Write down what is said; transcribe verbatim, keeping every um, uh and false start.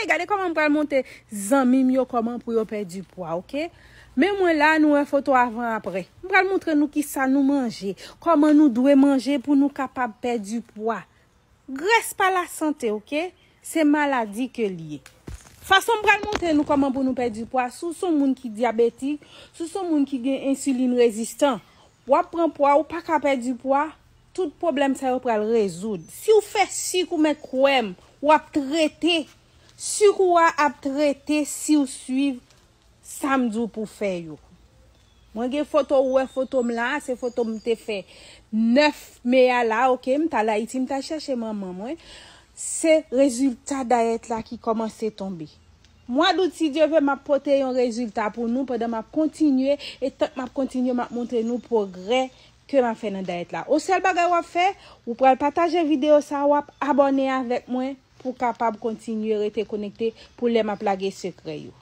Gade kòman m pral montre zanmi m yo kòman pou yo pèdi pwa, oke? Men mwen la, nou wè foto avan apre. M pral montre nou kisa nou manje, kòman nou dwe manje pou nou kapab pèdi pwa. Grès pa lasante, oke? Se maladi ke l ye. Fason m pral montre nou kòman pou nou pèdi pwa, si w se yon moun ki dyabetik, si w se yon moun ki gen ensilin rezistan, w ap pran pwa, ou pa ka pèdi pwa, tout pwoblèm sa yo pral rezoud. Si w fè sik, ou mèt kwè m, w ap trete. Sik ou a ap trete si w swiv sa m di w pou fè yo. Mwen gen foto, ou wè foto m la, se foto m te fè nèf me a la, oke, m t al Ayiti, m t al chèche manman mwen. Se rezilta dayèt la ki kòmanse tonbe. Mwa dout, si Dye vle, m ap pote yon rezilta pou nou pandan m ap kontinye, e tank m ap kontinye, m ap montre nou pwogrè ke m ap fè nan dayèt la. O sèl bagay w ap fè, ou pral pataje videyo sa, w ap abòne avèk mwen pou w kapab kontinye rete konekte pou lè m ap lage sekrè yo.